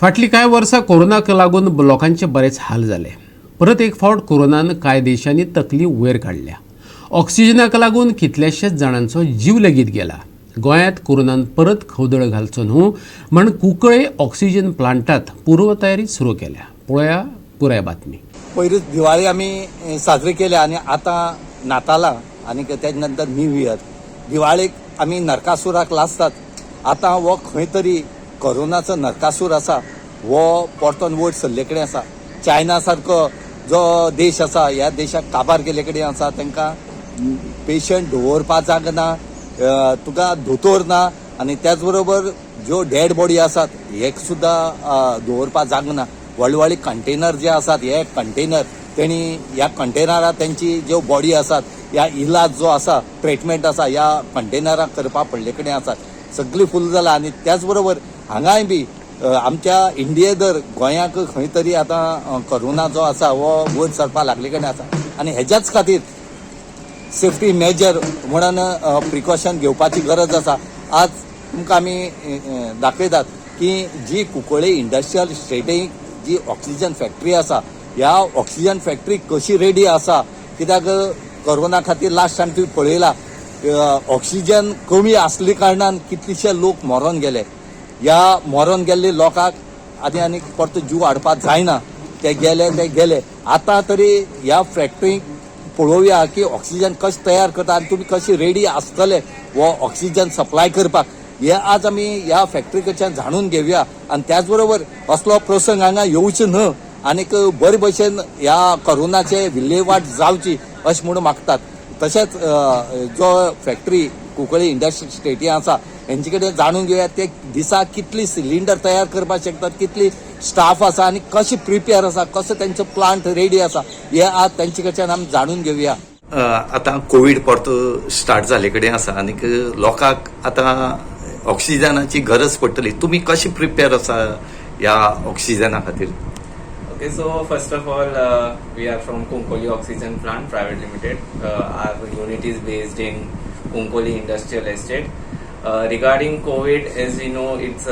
फाटलीं कांय वर्सां कोरोनाक लागून लोकांचे बरेच हाल जाले. परत एक फावट कोरोनान कांय देशांनी तकली वयर काडल्या. ऑक्सिजनाक लागून कितल्याशाच जाणांचो जीव लेगीत गेला. गोंयांत कोरोनान परत खवदळ घालचो न्हू म्हण कुंकळे ऑक्सिजन प्लांटात पूर्वतयारी सुरू केल्या. पळोवया पुराय बातमी. पयरूच दिवाळी आमी साजरी केल्या आनी आतां नातालां आनी तेज नंतर न्यू इयर. दिवाळेक आमी नरकासुराक लासतात. आतां हो खंय तरी कोरोनाचो नरकासूर आसा, हो परतोन वयर सरले कडेन आसा. चायना सारको जो देश आसा, ह्या देशाक काबार केल्ले कडेन आसा. तांकां पेशंट दवरपाक जागो ना, तुका दोतोर ना आनी त्याच बरोबर ज्यो डेड बॉडी आसात हे सुद्दां दवरपाक जागो ना. व्हडले व्हडले कंटेनर जे आसात, हे कंटेनर तेणी ह्या कंटेनरात तेंची ज्यो बॉडी आसात, ह्या इलाज जो आसा, ट्रिटमेंट आसा, ह्या कंटेनराक करपाक पडले कडेन आसात. सगळी फूल जाला आनी त्याच बरोबर हांगाय बी आमच्या इंडिये दर गोंयाक खंय तरी आतां कोरोना जो आसा हो वयर सरपाक लागले कडेन आसा आनी हेज्याच खातीर सेफ्टी मेजर म्हणून प्रिकॉशन घेवपाची गरज आसा. आज तुमकां आमी दाखयतात की जी कुंकळ्ळे इंडस्ट्रियल इस्टेटीक जी ऑक्सिजन फॅक्टरी आसा, ह्या ऑक्सिजन फॅक्टरी कशी रेडी आसा, कित्याक कोरोना खातीर लास्ट टायम तुमी पळयला, ऑक्सिजन कमी आसले कारणान कितलेशे लोक मरोन गेले. ह्या मरोन गेल्ले लोकांक आनी आनी परतो जीव हाडपाक जायना. ते गेले ते गेले. आतां तरी ह्या फॅक्टरीक पळोवया की ऑक्सिजन कशें तयार करता आनी तुमी कशी रेडी आसतले हो ऑक्सिजन सप्लाय करपाक, हे आज आमी ह्या फॅक्टरी कडच्यान जाणून घेवया. आनी त्याच बरोबर असलो प्रसंग हांगा येवचो न्हय आनीक बरे भशेन ह्या कोरोनाचे विल्हेवाट जावची अशें म्हणून मागतात. तशेंच जो फॅक्टरी कुंकळी इंडस्ट्री इस्टेटी आसा, हेंचे कडेन जाणून घेवया ते दिसाक कितली सिलिंडर तयार करपाक शकतात, कितली स्टाफ आसा आनी कशें प्रिपेर आसा, कसो तेंचो प्लांट रेडी आसा, हे आज तेंचे कडच्यान आमी जाणून घेवया. आतां कोवीड परतो स्टार्ट जाल्ले कडेन आसा आनीक लोकांक आतां ऑक्सिजनाची गरज पडटली. तुमी कशें प्रिपेर आसा ह्या ऑक्सिजना खातीर? Okay, so first of all, we are from Kunkoli Oxygen Plant Private Limited. Our unit is based in Kunkoli Industrial Estate. Regarding COVID, as we know, it's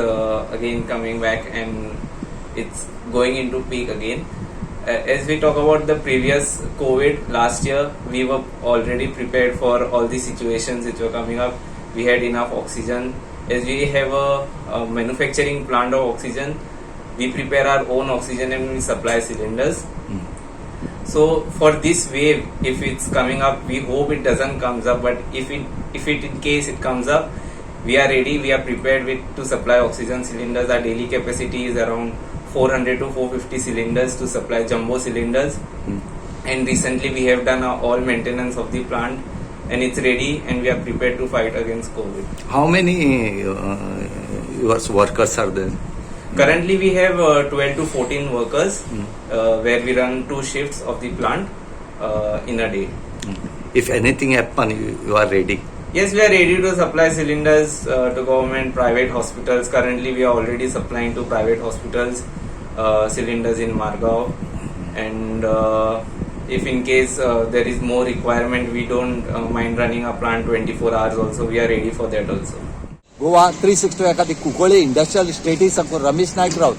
again coming back and it's going into peak again. As we talk about the previous COVID last year, we were already prepared for all the situations which were coming up. We had enough oxygen. As we have a manufacturing plant of oxygen, we prepare our own oxygen and we supply cylinders. So for this wave, if it's coming up, we hope it doesn't comes up, but if it in case it comes up, we are ready, we are prepared with to supply oxygen cylinders. Our daily capacity is around 400 to 450 cylinders to supply, jumbo cylinders, and recently we have done our all maintenance of the plant and it's ready and we are prepared to fight against COVID. How many your workers are there? Currently, we have 12 to 14 workers, where we run two shifts of the plant in a day. If anything happen, you are ready? Yes, we are ready to supply cylinders to government, private hospitals. Currently, we are already supplying to private hospitals cylinders in Margao. And if in case there is more requirement, we don't mind running a plant 24 hours also. We are ready for that also. Goa 360 खातीर Cuncolim industrial इस्टेटी साकून रमेश नायक राऊत.